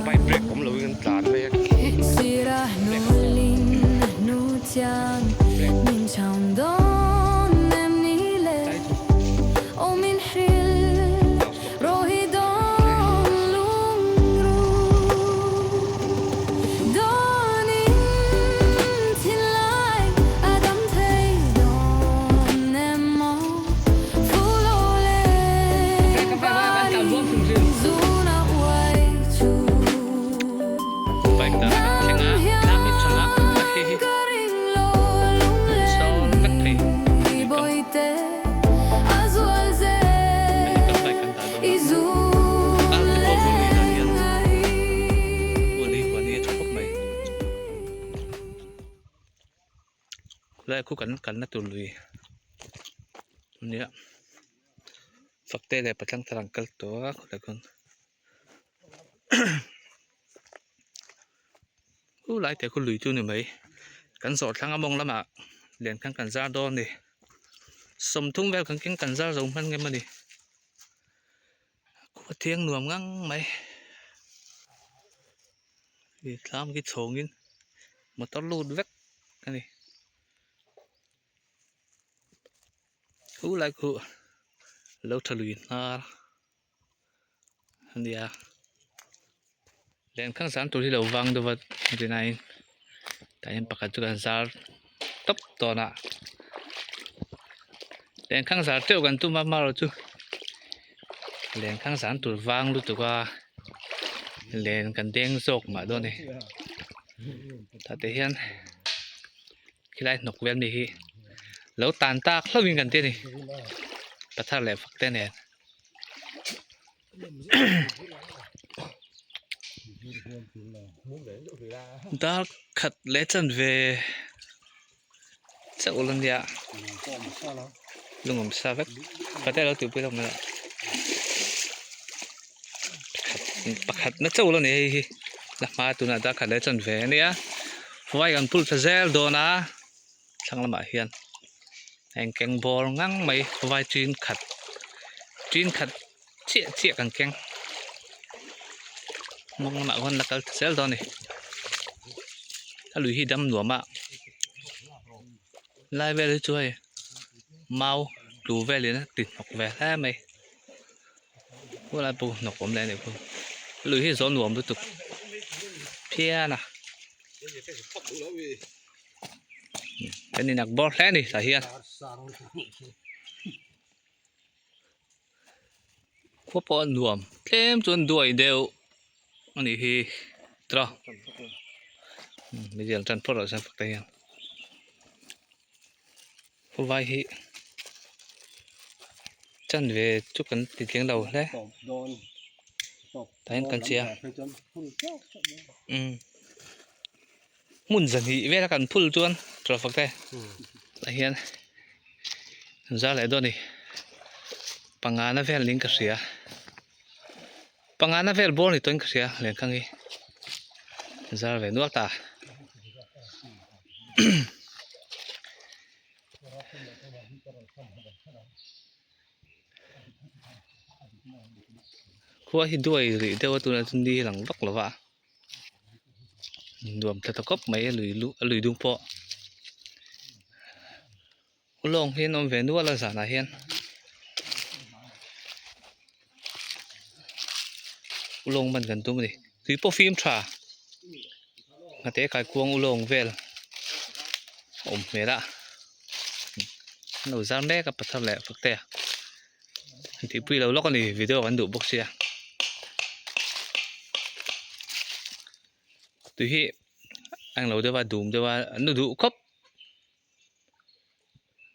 Bike brake awm loin an tlan mai a. Bike dahna kan thleng a tlang hi tha ngak a khi hi an sawn vek thei lui kam hei kan bike kan dah dawn a a te pawh vun ni dan hian puali huan hi a tha khawp mai khulai khu kan kalna tur lui ania fakte leh patlang thar an kal tawh a khulai khawn Chu lai te khu lui chu ni mai kan zawh thlang a mawng lamah len khan kan zar dawn a ni sawmthum vel kan keng kan zar zo hman ngem a ni khua thiang nuam ngang mai ih tlang hi chhawngin motor lut vek a ni chu lai khu lo tha lui hnar. Ania lenkhang zan tur hi lo vang deuh a rinaiin tah hian pakhat chu kan zar tawp tawn a lenkhang zar teuh kan tum a amaherawhchu lenkhang zan tur vang lutuk a len kan deng zawk mah dawn a ni tah te hian khilai hnawk vel mi hi lo tan tak hlauhin kan ti a ni pathar leh fak te nen. Dar khat leh chan ve chauh la nia lungawm sa vek pate lo tihpui lawk mai a pakhat na chauh la ni hei hi la hma tunah dar khat leh chan ve a nia vai kan pul ta zel dawn a thlang lamah hian eng keng bawr ngang mai vai tin khat tin khat chiah chiah kan keng mawng lamah khawn la kal ta zel dawn a ni a lui hi dam nuam a lai vel hi chu hei mau tlu velin a ti hnawk ve hle mai khulai pawh hnawk awm leh a nih khu lui hi zawn nuam lutuk phian a. Kan inak bawr hle a ni tah hian khua pawh a nuam tlem chuan duai deuh a nih hi tiraw meizial tan phawt ah chuan pakhat hian khawlai hi chanve chu kan ti tling lo hle tah hian kan chhia umm. Hmun zahnih vela kan phul chuan tawlhfak te tah hian an zar leh dawn a ni pangana vel niin ka hria pangana vel bawr ni tawhin ka hria lenkhang hi an zar ve nual ta. Khua hi duai rih deuh a tunah chuan ni hi a lang vak lo va. Nuam tha ta khawp mai a lui luh a lui dung pawh ulawng hi an awm ve nual a zanah hian ulawng man kan tum a ni tui pawh fim tha nghate kaikuang ulawng vel a awm hmel a an lo zar mek a pathar leh fakte a tihpui lo lawk a ni video kan duh bawk sia tui hi a englo deuh a dum deuh a nu duh khawp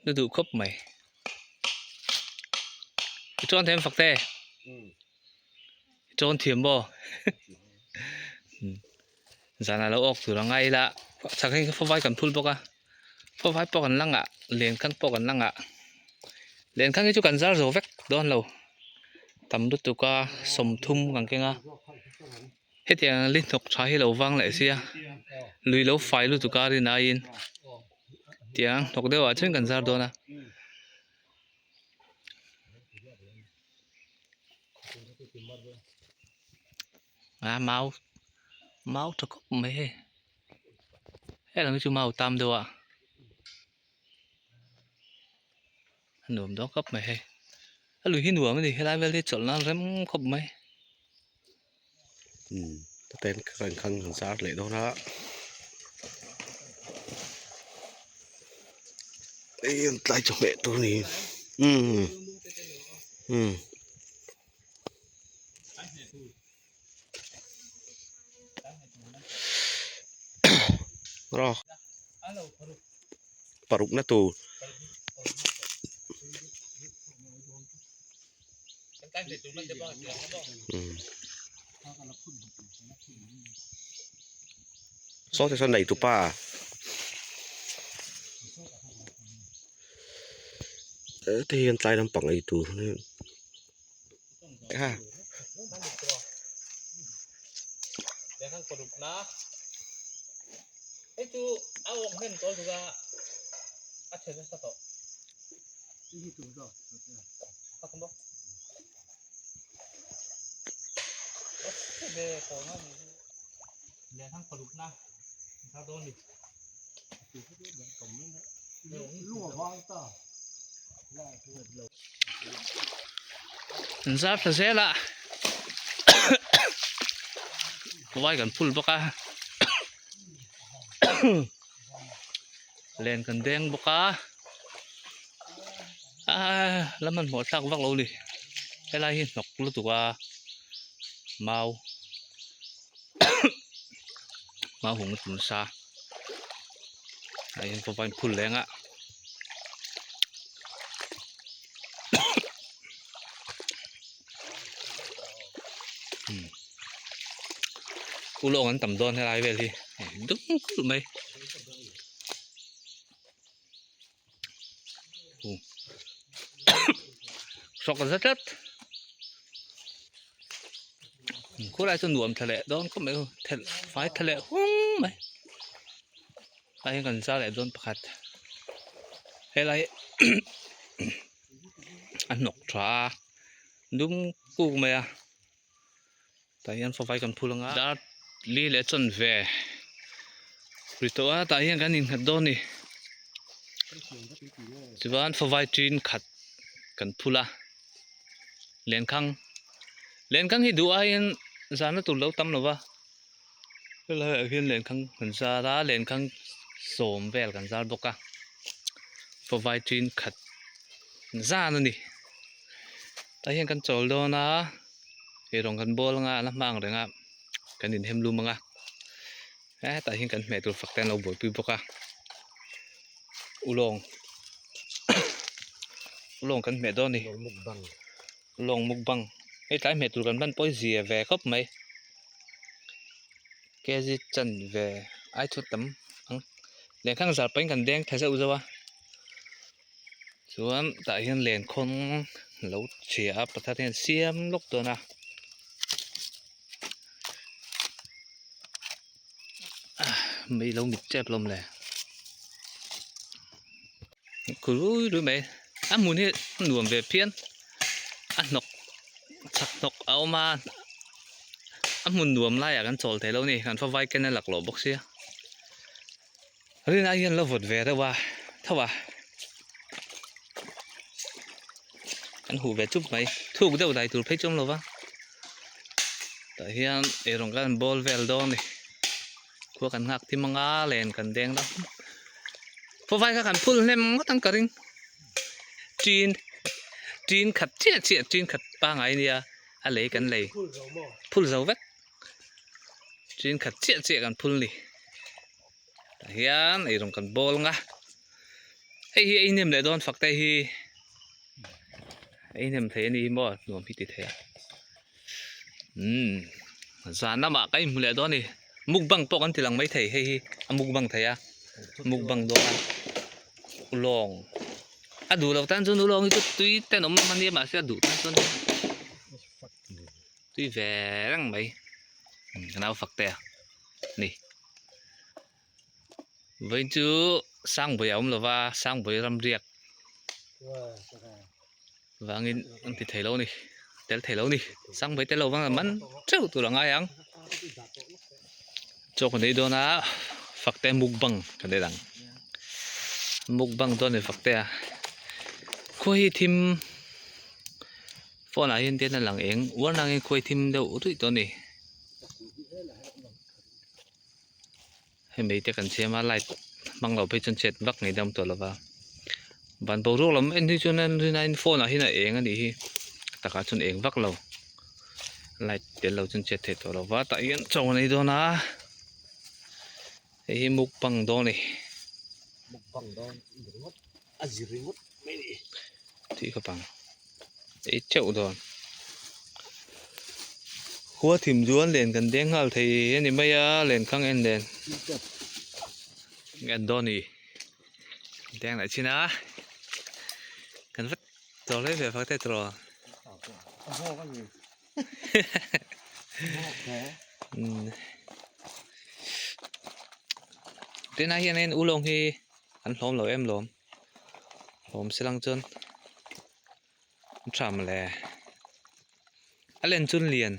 nu duh khawp mai i chuan thiam fak te i chuan thiam maw. Zanah lo awk tur a ngai ila chak hi fawvai kan phul bawk a fawvai pawh kan la ngah lenkhang pawh kan la ngah lenkhang hi chu kan zar zo vek dawn lo tam lutuk a sawmthum kan keng a hetiang li hnawk tha hi lo vang leh sia lui lo fai lutuk a rin aiin tiang hnawk deuh ah chuan kan zar dawn a. A mau mau tha khawp mai hei helang hi chu mau tam deuh a a nuam dawn khawp mai hei a lui hi nuam a ni helai vel hi chawlh nan rem khawp mai. Umm ten kan khan kan zar leh dawn a hei an tlai chawhmeh tur a ni umm umm. Paruk na tur. Saw te sawn nei tupa. Te hian tlai lampang ei tur. Ha. An zar thla zel a vai kan phul bawk a len kan deng bawk a ah la hmanhmawh thlak vak lo ni helai hi hnawk lutuk a mau mau hung a tum sa ah hian pawh phul leng a. Ulawng an tam dawn helai vel hi dum kulh mai hrawk za tlat khulai chu nuam tha leh dawn khawp mai thelh fai tha leh hung mai ah hian kan zar leh dawn pakhat helai a hnawk tha a dum kuk mai a tah hian fawvai kan phul anga dar li leh chawn ve ri tawh a tah hian kan innghat dawn a ni chuan fawvai tin khat kan phul a lenkhang lenkhang hi duh aiin zahna tur lo tam lo va helai ah hian lenkhang kan zar a lenkhang sawm vel kan zar bawk a fawvai tin khat zan a ni tah hian kan chawl dawn a. Eirawng kan bawl anga a la hma ang reng a kan inhem lum anga hetah hian kan hmeh tur fak te an lo buaipui bawk a ulawng ulawng kan hmeh dawn a ni ulawng mukbang hei tlai hmeh tur kan ban pawh hi zia ve khawp mai kg chanve ai chu tam ang lehkhang zar pahin kan deng tha zeuh zeuh a. Chuan tah hian lenkhawng lo chhia a pakhat hian siam lawk dawn a mei lo mit tep lawm le khur rui mai a hmun hi a nuam ve phian a hnawk chak hnawk a awm a a hmun nuam laiah kan chawl thei lo a ni kan favai ken a laklawh bawk sia. Rinai hian lo vawt ve reuh a tho a an huh ve chup mai thuk deuh dai tur phei chu awm lo va tah hian eirawng kan bawl vel dawn a ni khua kan nghak thim anga len kan deng dawn khawvai kha kan phul hnem ngawt ang ka ring tin tin khat chiah chiah tin khat pangai a nia a lei kan lei phul zo vek tin khat chiah chiah kan phul a ni. Tah hian eirawng kan bawl ang a hei hi ei hnem leh dawn fak te hi ei hnem thei a ni hi maw nuam hi ti thei a umm Zan lamah ka inhmu leh dawn a ni. Mukbang pawh kan ti lang maithei hei hi a mukbang thei a mukbang dawn a ulawng a duh loh tan chuan ulawng hi chu tui ten awm a nia mahse a duh tan chuan tui ve reng mai ka nau fak te a ni vawiin chu Sangbawi a awm lo va Sangbawi ramriak vangin an ti thei lo a ni tel thei lo a ni Sangbawi tel lo vang a man teuh tur a ngai ang chaw kan ei dawn a Fakte mukbang kan ei ang mukbang dawn a ni Fakte a khua hi thim phone ah hian tian a lang eng uar nangin khua hi thim deuh ruih tawh a ni. Hemi te kan siam a light hmang loh phei chuan chet vak ngei dam tawh lo va van boruak lam en hi chuan en rin phone ah hian a eng a nih hi takah chuan eng vak lo light tel lo chuan chet theih tawh lo va tah hian chaw an ei dawn a hei hi mukbang dawn a ni mukbang dawn ringawt a zir ringawt mai a ni tih ka bang ei teuh dawn khua thim chuan len kan deng nghal thei a ni mai a len khang en nen en dawn a ni deng leh chin a kan vat tawh hle ve fak te tawh tunah hianin ulawng hi an hlawm lo em lawm. Awm se lang chuan a tha mawle a len chu lian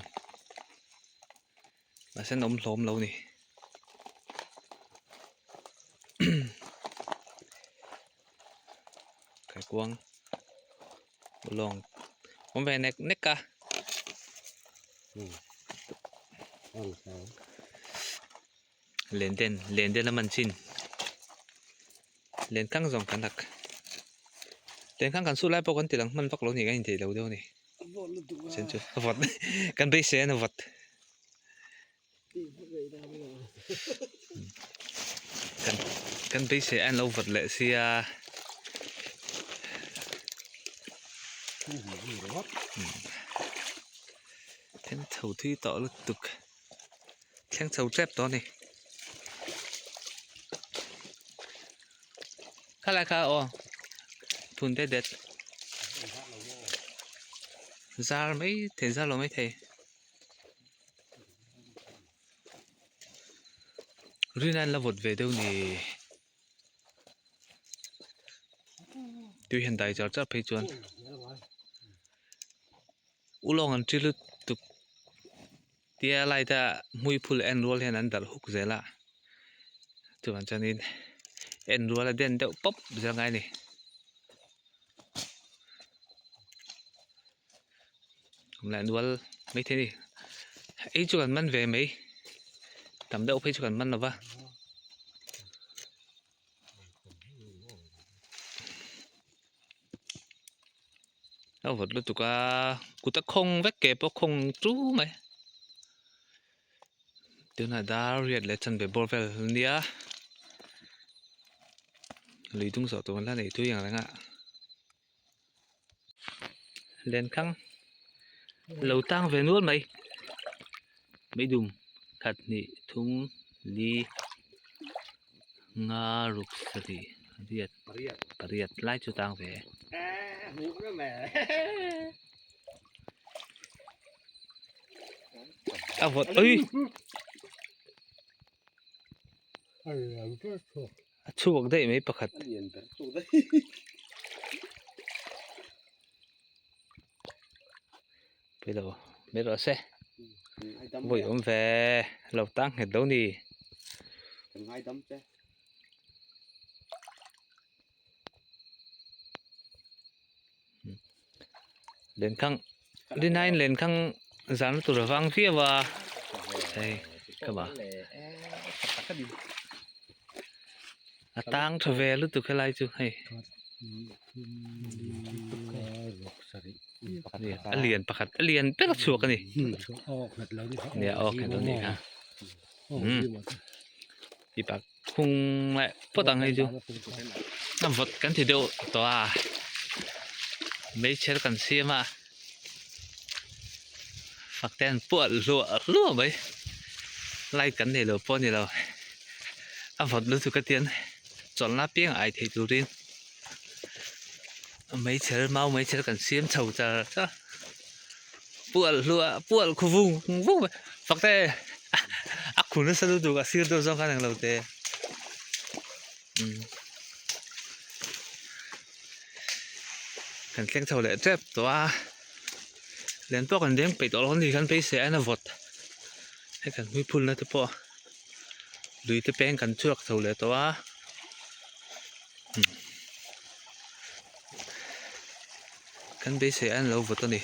mahse an awm hlawm lo a ni kaikuang lawng awm ve nek nek a. Len den len den a man chin len kang zawng kan ak len kang kan su lai pawh kan ti lang hman vak lo ni kan intheih lo deuh a ni sen chu a vawt kan beisei a vawt kan kan beisei a an lo vawt leh sia then chho thui tawh lutuk. Thleng chho tep tawh a ni. Khalai kha aw phun det det zar mai thei zar lo mai thei rin a la vawt ve deuh ni tui hian dai char char phei chuan. Ulawng an ṭi lutuk tia light a hmui phul en rual hian an darh huk zel a chuvang chuanin en rual a den deuh pawp zel ngai a ni. Leh nual maithei a ni ei chu kan man ve mai tam deuh phei chu kan man lo va. A vawt lutuk a kut a khawng vek ke pawh a khawng chu mai tunah dar riat leh chanve bawr vel a nia lui dung zawh tur an la nei tui ang reng a lenkhang lo tang ve nual mai meidum khat hnih thum li nga ruk sarih riat pariat lai chu tang ve a vawt ui a chhuak daih mai pakhat pawilo mai rawh se vawi awm ve lo tang nghet lo ni. Lenkhang rinaiin lenkhang zan tur a vang viau a hei ka ba a tang tha ve lutuk helai chu hei a lian pakhat a lian ber a chhuak a ni nia aw nghet lo ni kha Phung leh phawt ang hei chu a vawt kan ti deuh tawh a meichher kan siam a. Fak te an puah hluah hluah mai light kan nei lo pawh a ni lo a vawt lutuk a tian chawlhna apiang a ai thei turin meichher mau meichher kan siam chho char char a puah hluah puah khu vung vung mai fak te a khu nasa lutuk a sir deuh zawng khan englo te umm kan thleng chho leh tep tawh a. Lian pawh kan deng peih tawh lo a ni kan beisei aiin a vawt hei kan hmui phulna te pawh lui te peng kan chhuak chho leh tawh a kan beisei aiin a lo vawt a ni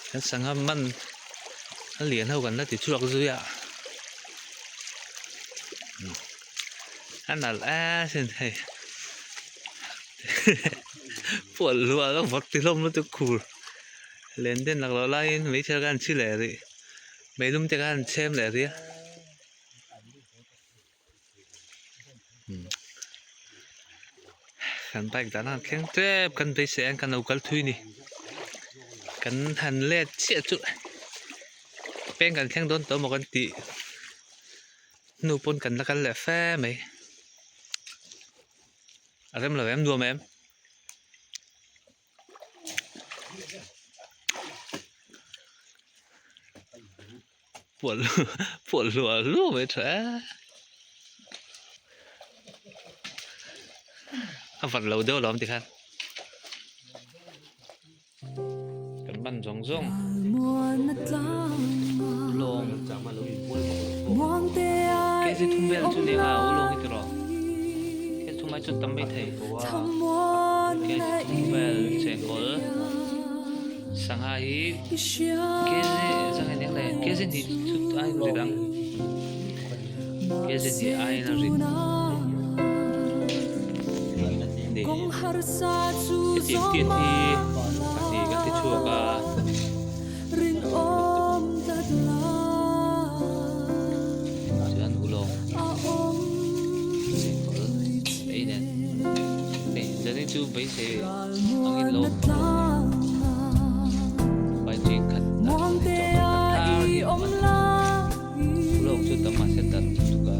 kan sangha man a lian ho kan la ti chhuak zui a a nalh e sin hei. Puah luah ka vawk ti hlawm lutuk khur len den lak loh laiin meichher kha an chhi leh rih meilum te kha an chhem leh rih a kan bike dahna an thleng tep kan beisei ang kan lo kal thui ni kan han let chiah chu peng kan thleng dawn tawh maw kan tih hnu pawn kan la kal leh fe mai. A rem lo em nuam em? Puah puah hluah hluah mai tha e. A vat lo deuh alawm tikhan. Kan man zawng zawng ulawng kg thum vel chu nia nga ulawng hi tiraw kg thum ai chuan tam mai thei kg thum vel chengkawl sangha hi kg zang eng le kg hnih chu ai rit ang kg hnih aiin a rit. Ni hetiang tiat hi pahnih kan ti chhuak a chuan ulawng chengkawl ei nen hei zanin chu beisei angin lo awm vak lo a ni vai cheng khat a chawhmeh khat thar hi a awm a ulawng chu tam mahse darh lutuk a.